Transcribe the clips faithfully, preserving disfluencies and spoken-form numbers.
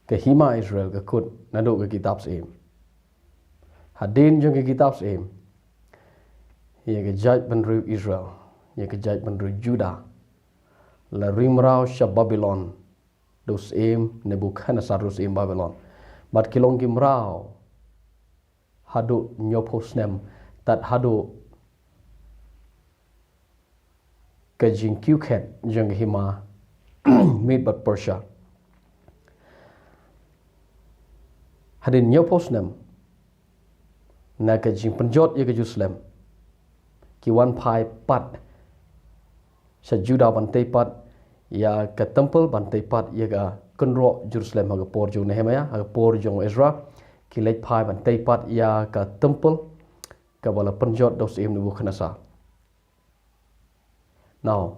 ka hima Israel ka kut naduh ka kitab Syiem. Hadien jong ka kitab Syiem, ïa ka jaitbynriew Israel, ïa ka jaitbynriew Judah, la ri mraw sha Babilon da u syiem Nebukhadnessar, da u syiem Babilon. Bad ki long ki mraw haduh hynñiewphew snem, tad haduh ka jingkiew khet jong ka hima Mid bad Persia. Hadien hynñiewphew snem na ka jingpynjot ïa ka Jerusalem, ki wan phai pat sha Judah ban tei pat ïa ka temple, ban tei pat ïa ka kynroh Jerusalem. Ha ka por jong Nehemiah, ha ka por jong Ezra, ki leit phai ban tei pat ïa ka temple kaba la pynjot da u syiem Nebukhadnessar. Now,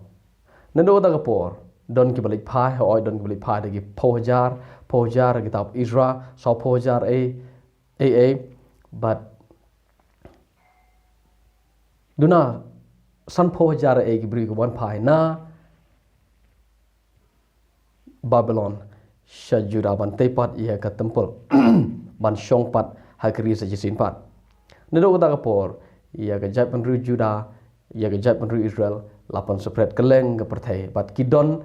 naduh kata ka por, don kiba leit phai, hooid, don kiba leit phai da ki phew hajar, phew hajar ha kitab Ezra, saw phew hajar ei, ei, ei, bad duna san phew hajar ei ki briew ki wan phai na Babilon sha Judah ban tei pat ïa ka temple, ban shong pat ha ka ri sa shisien pat. Naduh kata ka por, ïa ka jaitbynriew Judah, ïa ka jaitbynriew Israel la pynseparate kylleng ka pyrthei, bad ki don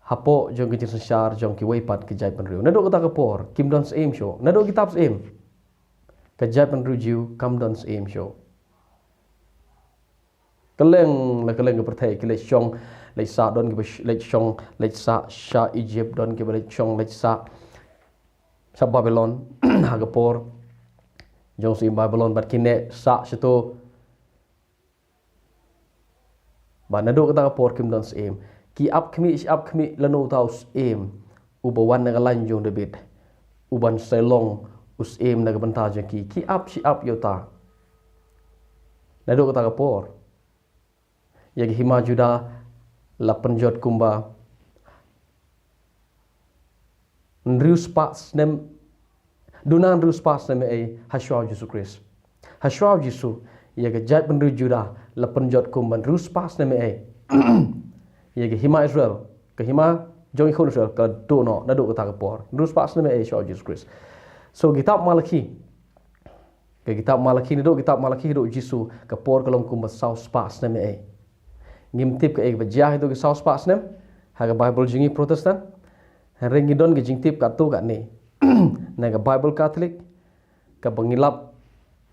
hapoh jong ka jingsynshar jong kiwei pat ki jaitbynriew. Naduh kata ka por kim don syiem shuh. Naduh kitab Syiem, ka jaitbynriew Jiw kam don syiem shuh. Kylleng la kylleng ka pyrthei ki leit shong, leit sah, don kiba sh-, leit shong, leit sah sha Egypt, don kiba leit shong, leit sah sha Babilon ha ka por jong u syiem Babilon, bad kine sah shato. Bad naduh kata ka por kim don syiem. Ki ap khmih shi ap khmih lano uta u syiem uba wan na ka lain jong David, uban sa long u syiem na ka bynta jong ki. Ki ap shi ap ïa uta. Naduh kata ka por, ïa ka hima Judah la pynjot kumba hynriew spah snem, duna hynriew spah snem ei, ha shuwa u Jisu Khrist. Ha shuwa u Jisu, ïa ka jaitbynriew Judah la pynjot kumba hynriew spah snem ei. Ïa ka hima Israel, ka hima jong ki khun Israel ka duh noh naduh kata ka por. Hynriew spah snem ei shuwa u Jisu Khrist. So, kitab Malakhi, ka kitab Malakhi, naduh kitab Malakhi haduh u Jisu, ka por ka long kumba saw spah snem ei. Ngim tip kaei kaba jia haduh ki saw spah snem ha ka Bible jong ngi Protestant. Hynrei ngi don ka jingtip katto katne na ka Bible Catholic, kaba ngi lap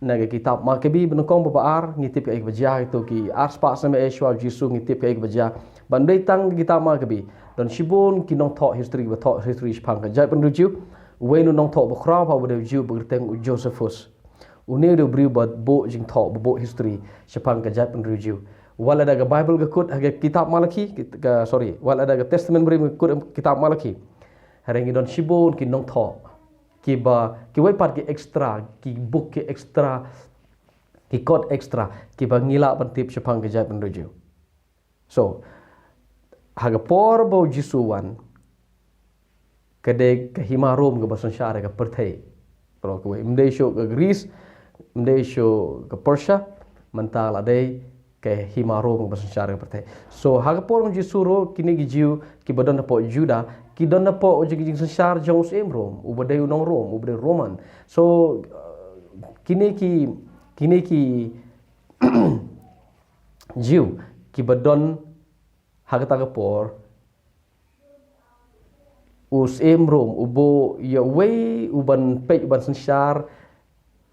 na ka kitab Makabi, ba nyngkong bad ba ar, ngi tip kaei kaba jia haduh ki ar spah snem ei shuwa u Jisu, ngi tip kaei kaba jia. Ban dei tang ka kitab Makabi, don shibun ki nongthoh history ba thoh history shaphang ka jaitbynriew Jiw. Uwei u nongthoh ba khraw bha uba dei u Jiw ba kyrteng u Josephus. Une u dei u briew ba buh jingthoh, ba buh history shaphang ka jaitbynriew Jiw. Wat lada ka Bible ka kut ha ka kitab Malakhi, kit-, ka, sorry, wat lada ka Testament Barim ka kut ha ka kitab Malakhi, hynrei ngi don shibun ki nongthoh, kiba, kiwei pat ki extra, ki buk ki extra, ki kot extra, kiba ngi lah ban tip shaphang ka jaitbynriew Jiw. So, ha ka por ba u Jisu wan, ka dei ka hima Rom kaba synshar ïa ka pyrthei. Baroh kawei, ym dei shuh ka Greece, ym dei shuh ka Persia, mynta la dei ka hima Rom kaba synshar ïa ka pyrthei. So, ha ka por u Jisu ruh, kine ki Jiw kiba don hapoh Judah, ki don hapoh jing, jingsynshar jong u syiem Rom, uba dei u nong Rom, uba dei Roman. So, uh, kine ki, kine ki Jiw kiba don ha kata ka por, u syiem Rom u buh ïa uwei uban peit, uban synshar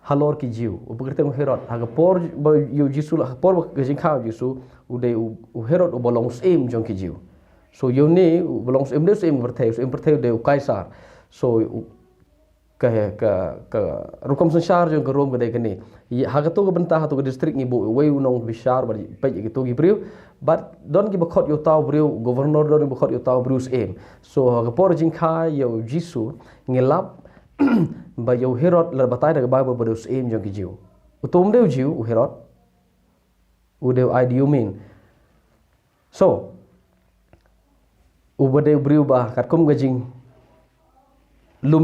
halor ki Jiw, uba kyrteng u Herod. Ha ka por ba ïa u Jisu, ha ka por ba ka jingkha u Jisu, u dei u, u Herod uba long u syiem jong ki Jiw. So, ïa une uba long u syiem, dei u syiem pyrthei, u syiem pyrthei u dei u Kaisar. So, u, ka, ka, ka rukom synshar jong ka Rom ka dei kane. Ïa, ha kato ka bynta, ha kato ka district ngi buh uwei u nongbishar ban peit ïa kito ki briew. Bad don kiba khot ïa uta u briew governor, don kiba khot ïa uta u briew syiem. So, ha ka por jingkha ïa u Jisu, ngi lap ba ïa u Herod la batai da ka Bible ba dei u syiem jong ki Jiw. Uto um dei u Jiw, u Herod. U dei u Idumean. So, uba dei u briew ba katkum ka jinglum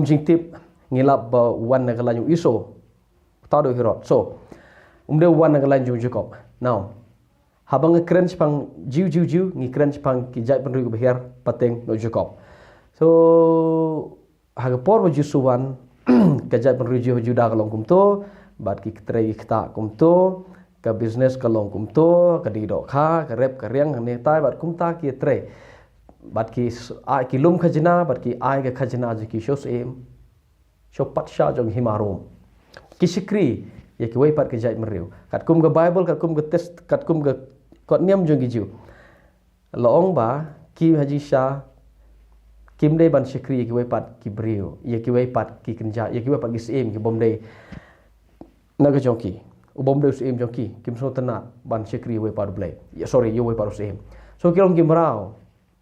jingtip ngi lap ba u wan na ka lain u Esau. Uta u dei u Herod. So, um dei u wan na ka lain jong u Jakob. Now, haba ngi kren shaphang Jiw, Jiw, Jiw, ngi kren shaphang ki jaitbynriew kiba hiar pateng na u Jakob. So, Ha ka por ba Jisu wan, ka jaitbynriew Jiw ha Juda ka long kumto, bad ki trei ki ktah kumto, ka business ka long kumto, ka dei dohkha, ka rep ka riang, hangne tai, bad kumta ki trei. Bad ki s-, ai ki lum khajna, bad ki ai ka khajna jong ki sha u syiem, sha u patsha jong hima Rom. Ki shakri ïa kiwei pat ki jaitbynriew. Katkum ka Bible, katkum ka test, katkum ka kot niam jong ki Jiw. La ong ba, ki ha jingshisha, kim dei ban shakri ïa kiwei pat ki briew, ïa kiwei pat ki kynja, ïa kiwei pat ki syiem, ki bym dei na ka jong ki. U bym dei u syiem jong ki, kim sngewtynnat ban shakri ïa uwei pat u Blei. Ïa, sorry, ïa uwei pat u syiem. So ki long ki mraw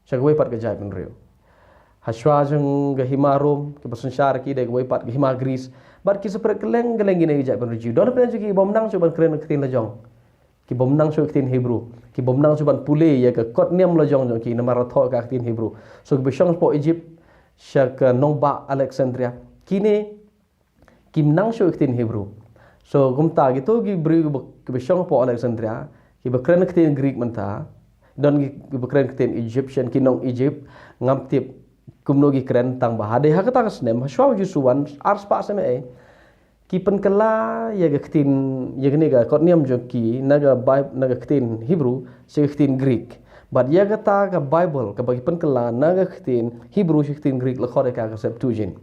sha kawei pat ka jaitbynriew. Hashwa jong ka hima Rom, kiba synshar ki dei kawei pat ka hima Greece. Bad ki spread kylleng kylleng kine ki jaitbynriew Jiw. Don pynban jong ki bym nang shuh ban kren ka ktien la jong. Ki bym nang shuh ka ktien Hebrew. Ki bym nang shuh ban pule ïa ka kot niam la jong jong ki namar la thoh ka ktien Hebrew. So kiba shong hapoh Egypt, sha ka nongbah Alexandria. Kine kim nang shuh ka ktien Hebrew. So kumta kito ki briew kiba, kiba shong hapoh Alexandria, kiba kren ka ktien Greek mynta, don ki, kiba kren ka ktien Egyptian, ki nong Egypt, ngam tip kumno ki kren, tang ba hadien ha kata ka snem, hashwa u Jisu wan, ar spah snem eh, ki pynkylla ïa ka ktien, ïa kane ka kot niam jong ki, na ka Bi-, na ka ktien Hebrew sha ka ktien Greek. Bad ïa kata ka Bible kaba ki pynkylla na ka ktien Hebrew sha ka ktien Greek la khot ïa ka ka Septuagint.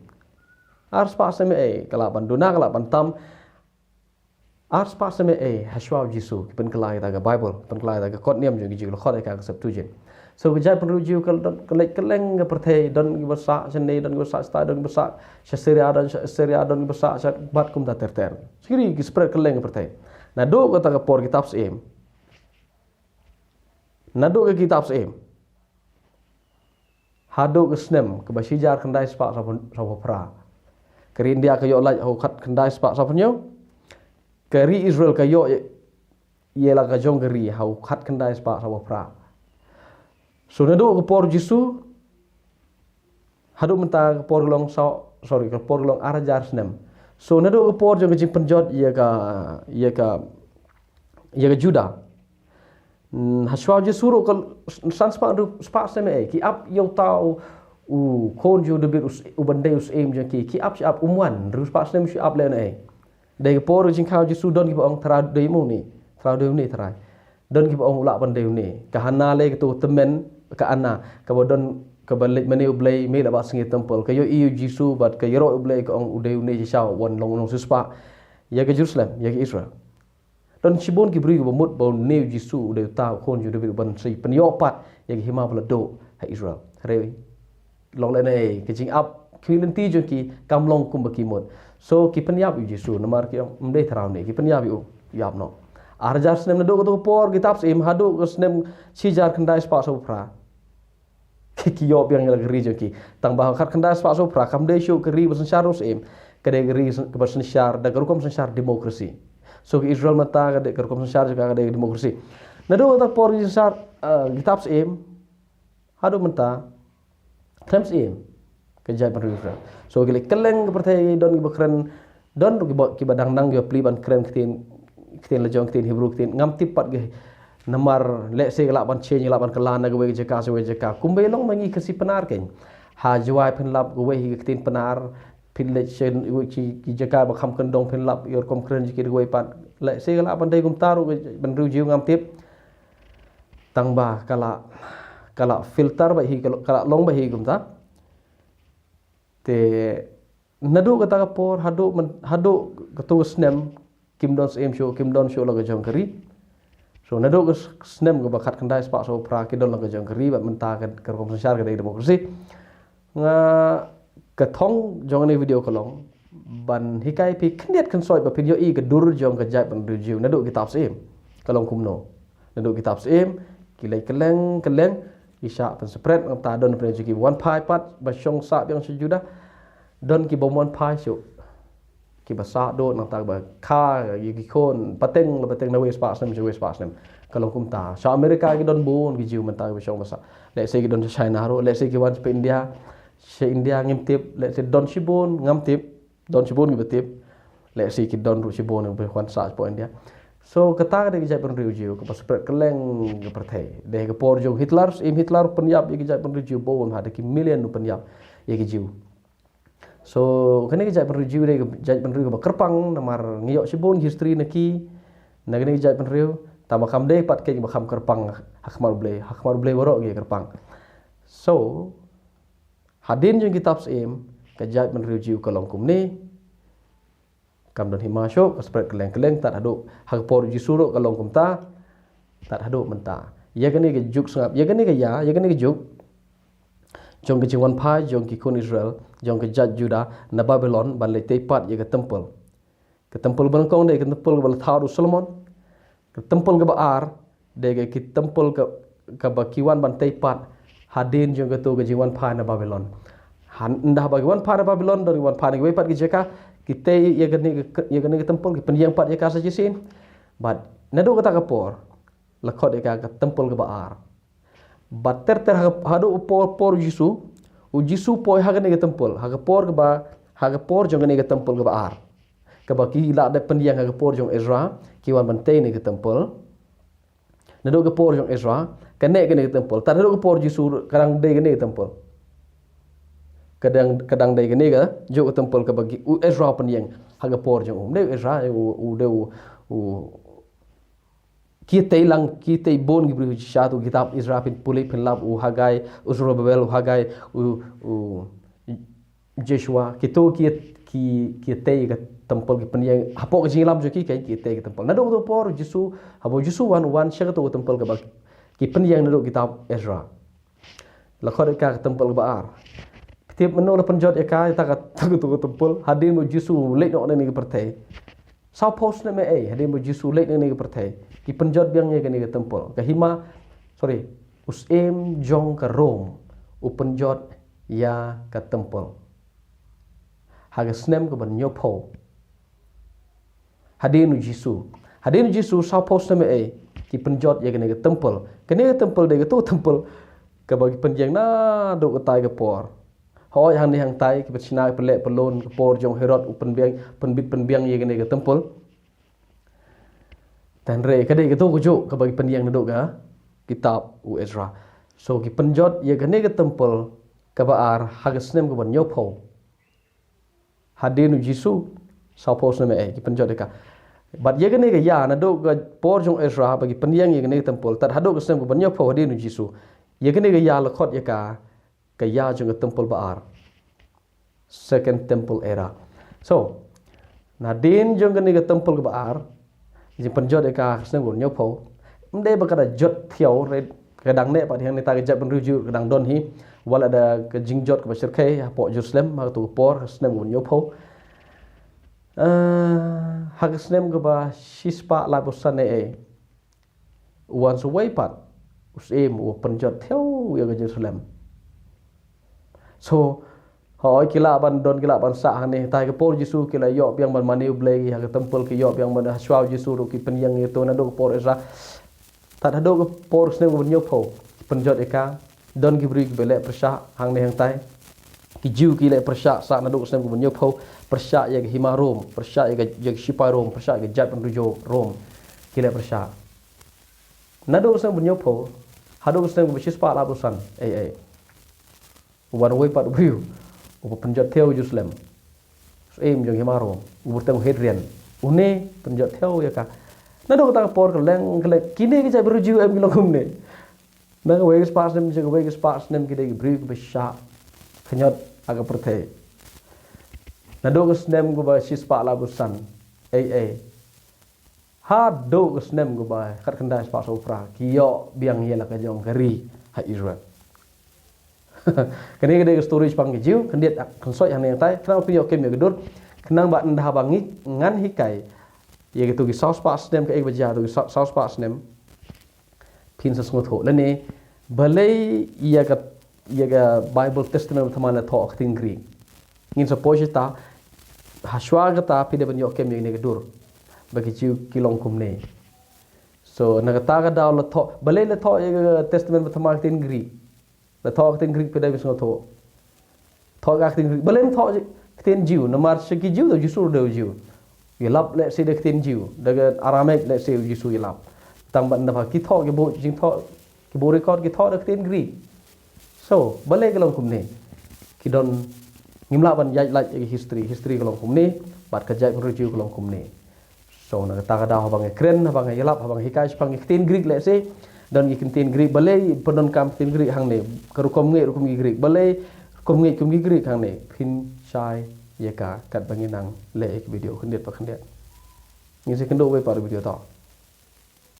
Ar spah snem eh, ka lah ban duna, ka lah ban tam. Ar spah snem eh, hashwa u Jisu, ki pynkylla ïa kata ka Bible, pynkylla ïa kata ka kot niam jong ki Jiw, la khot ïa ka ka Septuagint. So ka jaitbynriew Jiw ka don, ka leit kylleng ka pyrthei, don kiba sah shane, don kiba sah shatai, don kiba sah sha Syria, don sha Syria, don kiba sah sha, bad kumta ter ter. Shakri ki spread kylleng ka pyrthei. Naduh kata ka por kitab syiem. Naduh ka kitab syiem haduh ka snem kaba shi hajar khyndai spah saw phew, saw phew phra. Ka ri India ka ïoh lait ha u khat khyndai spah saw phew hynñiew. Ka ri Israel ka ïoh ïa, ïa la ka jong ka ri ha u khat khyndai spah saw phew phra. So naduh ka por Jisu haduh mynta ka por ka long saw, sorry, ka por ka long ar hajar snem. So naduh ka por jong ka jingpynjot ïa ka, ïa ka, ïa ka Juda. Hmm, hashwa u Jisu ruh ka san spah, hynriew spah snem eh, ki ap ïa uta u, u khun jong u Dabid, u s-, uban dei u syiem jong ki, ki ap shi ap, um wan, hynriew spah snem shi ap leh ne eh. Dei ka por jingkha u Jisu don kiba ong, Trai, dei mo une, Trai, dei une, Trai. Don kiba ong u lah ban dei une. Ka Hanna lei, kato ka tymmen ka Anna, kaba don, kaba leit mane u Blei, mei la ba sngi temple. Ka ïohi ïa u Jisu bad ka ïaroh ïa u Blei, ka ong u dei une shisha, u wan long, long siewspah ïa ka Jerusalem, ïa ka Israel. Don shibun ki briew kiba mut ba une u Jisu u dei uta u khun jong u Dabid, uban sa pynïoh pat ïa ka hima ba la duh ha Israel. Hynrei long lehnoh, ka jingap ki lynti jong ki kam long kumba ki mut. So ki pynïap ïa u Jisu, namar ki ong, ym dei trai une, ki pynïap ïa u, ïap noh. Ar hajar snem naduh kato ka por kitab syiem haduh ka snem shi hajar khyndai spah saw phew phra. Ki, ki ïoh biang ïa la ka ri jong ki. Tang ba ha u khat khyndai spah saw phew phra kam dei shuh ka ri ba synshar u syiem, ka dei ka ri syn-, kaba synshar da ka rukom synshar democracy. So ka Israel mynta ka dei ka rukom synshar jong ka ka dei democracy. Naduh kata ka por ki synshar, eh, kitab syiem haduh mynta, khlem syiem ka jaitbynriew Israel. So ki leit kylleng ka pyrthei, don kiba kren, don ruh kiba, kiba dang nang kiba plie ban kren ktien, ktien la jong, ktien Hebrew, ktien, ngam tip pat ki. Namar lehse ka lah ban change, ka lah ban kylla na kawei ka jaka sha kawei ka jaka. Kumba long ma ngi Khasi Pnar keiñ. Ha Jowai phin lap kawei hi ka ktien Pnar, phin leit sha kawei ki, ki jaka ba kham kyndong phin lap ïa ka rukom kren jong ki da kawei pat. Lehse ka lah ban dei kumta ruh ka jaitbynriew Jiw, ngam tip. Tang ba ka lah, ka lah filter beit hi, ka lah, ka lah long beit hi kumta. Te naduh kata ka por haduh myn-, haduh kato ka snem kim don syiem shuh, kim don shuh la ka jong ka ri. So naduh ka s-, snem kaba khat khyndai spah saw phew phra ki don la ka jong ka ri, bad mynta ka, ka rukom synshar ka dei democracy. Nga, ka thong jong kane ka video ka long ban hikai phi khyndiat khynsoit ba phin ïohi ka dur jong ka jaitbynriew Jiw naduh kitab syiem. Ka long kumno? Naduh kitab syiem ki leit kylleng kylleng, ki shah pynspread, nangta don pynban jong ki ba wan phai pat ba shong sah biang sha Juda. Don ki bym wan phai shuh, kiba sah dud, nangta ba kha ïa ki khun, pateng la pateng, na wei spah snem sha wei spah snem. Ka long kumta. Sha America ki don bun ki Jiw mynta kiba shong ba sah. Lehse ki don sha China ruh, lehse ki wan sha India. Sha India ngim tip, lehse don shibun, ngam tip. Don shibun kiba tip. Lehse ki don ruh shibun kiba wan sah shapoh India. So kata ka dei ka jaitbynriew Jiw kaba spread kylleng ka pyrthei. Dei ka por jong Hitler, im Hitler pynïap ïa ka jaitbynriew Jiw bun, ha da ki million u pynïap ïa ki Jiw. So kane ka jaitbynriew Jiw dei ka jaitbynriew kaba kyrpang, namar ngi ïoh shibun history na ki, na kane ka jaitbynriew. Tangba kam dei pat keiñ ba kham kyrpang ha khmat U Blei, ha khmat U Blei baroh ki kyrpang. So hadien jong kitab Syiem, ka jaitbynriew Jiw ka long kumne. Kam don hima shuh, ka spread kylleng kylleng, tad haduh ha ka por Jisu ruh ka long kumta, tad haduh mynta. Ïa kane ka juk sngap, ïa kane ka ïa, ïa kane ka juk jong ka jingwanphai jong ki khun Israel, jong ka jait Juda na Babilon, ban leit tei pat ïa ka temple. Ka temple ba nyngkong dei ka temple kaba la thaw da u Solomon. Ka temple kaba ar dei ka ki temple ka, kaba ki wan ban tei pat hadien jong kato ka jingwanphai na Babilon. Han ynda ba ki wanphai na Babilon, don ki wanphai na kiwei pat ki jaka, ki tei ïa kane ka, ïa kane ka temple, ki pynïeng pat ïa ka sa shisien. Bad naduh kata ka por la khot ïa ka ka temple kaba ar. Bad ter ter ha, haduh u por, por Jisu, u Jisu poi ha kane ka temple, ha ka por kaba, ha ka por jong kane ka temple kaba ar. Kaba ki la dep pynïeng ha ka por jong Ezra, ki wan ban tei ne ka temple. Naduh ka por jong Ezra, kane, kane ka temple. Tad haduh ka por Jisu ka dang dei kane ka temple. Ka dang, ka dang dei kane ka, juk ka temple kaba ki, u Ezra pynïeng ha ka por jong u. Dei u Ezra, u, u, dei u, u, ki tei lang, ki tei bun ki briew shisha, tu kitab Ezra phin pule phin lap, u Hagai, u Zerubbabel, u Hagai, u, u Joshua, kito ki, ki, ki tei ka temple, ki pynïeng, hapoh ka jingïalam jong ki, ki, ki tei ka temple. Naduh kato ka por Jisu, haba u Jisu wan, wan sha kato ka temple kaba ki pynïeng naduh kitab Ezra. La khot ïa ka ka temple kaba ar. Phi tip mano la pynjot ïa ka, ïa ka, ka, ka, ka temple, hadien ba u Jisu u leit noh na kane ka pyrthei. Sawphew snem eiei, hadien ba u Jisu u leit na kane ka pyrthei, ki pynjot biang ïa kane ka temple. Ka hima, sorry, u syiem jong ka Rom u pynjot ïa ka temple ha ka snem kaba hynñiewphew hadien u Jisu. Hadien u Jisu, sawphew snem eiei, ki pynjot ïa kane ka temple. Kane ka temple dei kato ka temple kaba ki pynïeng naduh katai ka por. Hooid, hangne hangtai ki pynshna, ki pynleh pynlun, ka por jong Herod u pynbiang, pynbit pynbiang ïa kane ka temple. Hynrei ka dei kato kajuh kaba ki pynïeng naduh ka kitab u Ezra. So ki pynjot ïa kane ka temple kaba ar ha ka snem kaba hynñiewphew hadien u Jisu, sawphew snem eiei, ki pynjot ïa ka. Bad ïa kane ka ïa, naduh ka por jong Ezra ba ki pynïeng ïa kane ka temple, tad haduh ka snem kaba hynñiewphew hadien u Jisu. Ïa kane ka ïa la khot ïa ka ka ïa jong ka temple ba ar. Second Temple Era. So, nadien jong kane ka temple kaba ar, jingpynjot ïa ka ha ka snem kaba hynñiewphew. Ym dei ba ka da jot thiaw, re, ka dang neh pat hi hangne, ta ka jaitbynriew Jiw ka dang don hi. Wat la da ka jingjot kaba shyrkhei hapoh Jerusalem ha kato ka por, ha ka snem kaba hynñiewphew. Ah, ha ka snem kaba shispah laiphew san eiei, u wan sa uwei pat u syiem uba pynjot thiaw ïa ka Jerusalem. So, hooid, ki lah ban don, ki lah ban sah hangne. Hangtai ka por Jisu ki la ïoh biang ban mane U Blei ha ka temple, ki ïoh biang ban, ha shuwa u Jisu ruh ki pynïeng ïa kato naduh ka por Ezra. Tad haduh ka por snem kaba hynñiewphew, pynjot ïa ka. Don ki briew kiba leh pyrshah hangne hangtai. Ki Jiw ki leh pyrshah sah naduh ka snem kaba hynñiewphew, pyrshah ïa ka hima Rom, pyrshah ïa ka, ïa ka shipai Rom, pyrshah ïa ka jaitbynriew Rom. Ki leh pyrshah. Naduh ka snem kaba hynñiewphew haduh ka snem kaba shispah laiphew san eiei, u wan uwei pat u briew uba pynjot thiaw Jerusalem. Syiem jong hima Rom, u kyrteng u Hadrian. Une pynjot thiaw ïa ka. Naduh kata ka por kylleng kylleng kine ki jaitbynriew Jiw em ki long kumne. Na kawei ka spah snem sha kawei ka spah snem ki dei ki briew kiba shah khñiot ha ka pyrthei. Naduh ka snem kaba shispah laiphew san eiei haduh ka snem kaba khatkhyndai spah sawphra, ki ïoh biang ïa la ka jong ka ri ha Israel. Kane ka dei ka story shaphang ki Jiw, khyndiat, khynsoit hangne hangtai, khnang ba phin ïoh kem ïa ka dur, khnang ba ynda ba ngi, ngan hikai ïa kito ki saw spah snem, kaei kaba jia ha kito ki saw, saw spah snem, phin sa sngewthuh. Lane balei ïa ka, ïa ka Bible Testament Bathymmai la thoh ha ka ktien Greek. Ngin sa poi shata, ha shuwa kata phi dei ban ïoh kem ïa kane ka dur ba ki Jiw ki long kumne. So na kata ka daw la thoh, balei la thoh ïa ka Testament Bathymmai ha ka ktien Greek. La thoh ha ka ktien Greek, phi dei ban sngewthuh. Thoh ka ktien Greek. Balei ym thoh ktien Jiw? Namar sha ki Jiw, u Jisu u dei u Jiw. U ïalap lehse da ka ktien Jiw, da ka Aramaic lehse u Jisu u ïalap. Tangba ynda ba ki thoh, ki buh jingthoh, ki buh record, ki thoh da ka ktien Greek. So balei ka long kumne? Ki don Ngim lah ban ïaid lait ïa ki history, history ka long kumne, bad ka jaitbynriew Jew ka long kumne. So na kata ka daw haba nga kren, haba nga ïalap, haba nga hikai shaphang ki ktien Greek lehse, don ki ktien Greek balei pyndonkam ktien Greek hangne, ka rukom ngeit rukom ki Greek balei, rukom ngeit kum ki Greek hangne, phin shai ïa ka katba ngi nang leh ïa ki video khyndiat pa khyndiat. Ngin sa ïakynduh wei pat ha video to.